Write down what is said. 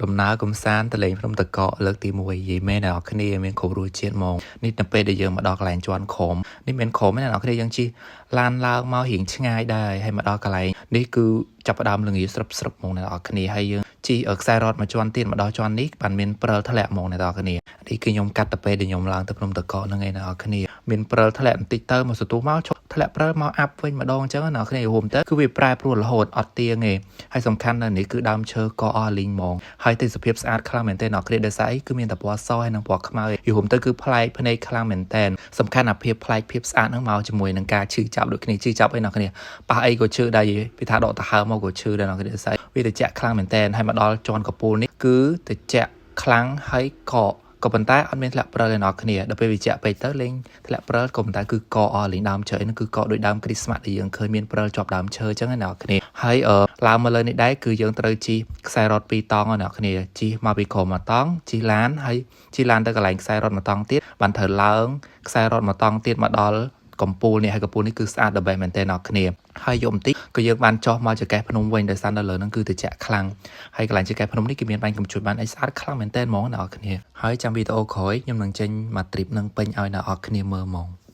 ដំណើរកំសាន្តទៅលេងភ្នំតកកលើកទី1និយាយមែនអ្នកនរគ្នាមានគ្រប់រសជាតិហ្មងនេះនៅពេលដែលយើងមកដល់កន្លែងជាន់ក្រោមនេះមិនក្រោមទេអ្នកនរគ្នាយើងជិះឡានឡើងមករៀងឆ្ងាយដែរហើយមកដល់កន្លែងនេះគឺចាប់ផ្ដើមល្ងាស្រុបស្រុបហ្មងអ្នកនរគ្នាហើយយើងជិះខ្សែរត់មួយជាន់ទៀតមកដល់ជាន់នេះបានមានព្រិលធ្លាក់ហ្មងអ្នកនរគ្នានេះគឺខ្ញុំកាត់ទៅពេលដែលខ្ញុំឡើងទៅភ្នំតកកហ្នឹងឯងអ្នកនរគ្នាមានព្រិលធ្លាក់បន្តិចទៅមកសន្ទុះមកឈប់ធ្លាក់ព្រិលមកអាប់វិញម្ដងអញ្ចឹងអ្នកនរគ្នារួមទៅគឺវាប្រែប្រួលរហូតអត់ទៀងទេហើយសំខាន់នៅនេះគឺដើមឈើកអស់លីងហ្មងហើយទេសភាពស្អាតខ្លាំងមែនទែនអ្នកនរគ្នាដោយសារអីគឺមានតែពណ៌សហើយនិងពណ៌ខ្មៅយរួមទៅគឺប្លែកភ្នែកខ្លាំងមែនទែនសំខាន់អាភាពប្លែកភាពស្អាតហ្នឹងមកជាមួយនឹងការឈឺចាប់ដូចគ្នាឈឺចាប់អីអ្នកនរគ្នាប៉ះអីក៏ឈឺដែរពីថាដកទៅហើមមកក៏ឈឺដែរអ្នកនរគ្នាដោយសារវាត្រជាក់ខ្លាំងមែនទែនហើយមកដល់ជាន់កពូលនេះគឺត្រជាក់ខ្លាំងហើយកកក៏ប៉ុន្តែអត់មានធ្លាក់ព្រិលឯណោះគ្នាដល់ពេលវាជាក់ពេកទៅលេងធ្លាក់ព្រិលក៏ប៉ុន្តែគឺកអស់លេងដើមឈើហ្នឹងគឺកដូចដើមគ្រីស្មាស់ដែលយើងឃើញមានព្រិលជាប់ដើមឈើអញ្ចឹងឯណោះគ្នាហើយឡើងមកលើនេះដែរគឺយើងត្រូវជិះខ្សែរថពីរតង់ឯណោះគ្នាជិះមកពីក្រោមមួយតង់ជិះឡានហើយជិះឡានទៅកន្លែងខ្សែរថមួយតង់ទៀតបានត្រូវឡើងខ្សែរថមួយតង់ទៀតមកដល់កំពូលនេះហើយកំពូលនេះគឺស្អាតដល់បែបមែនទែនអ្នកគ្នាហើយយកបន្តិចក៏យើងបានចុះមកចកេះភ្នំវិញដោយសារនៅលើហ្នឹងគឺត្រជាក់ខ្លាំងហើយកន្លែងចកេះភ្នំនេះគេមានបាញ់កំជួចបានអីស្អាតខ្លាំងមែនទែនហ្មងអ្នកគ្នាហើយចាំវីដេអូក្រោយខ្ញុំនឹងចេញមក trip នឹងពេញឲ្យអ្នកគ្នាមើលហ្មង។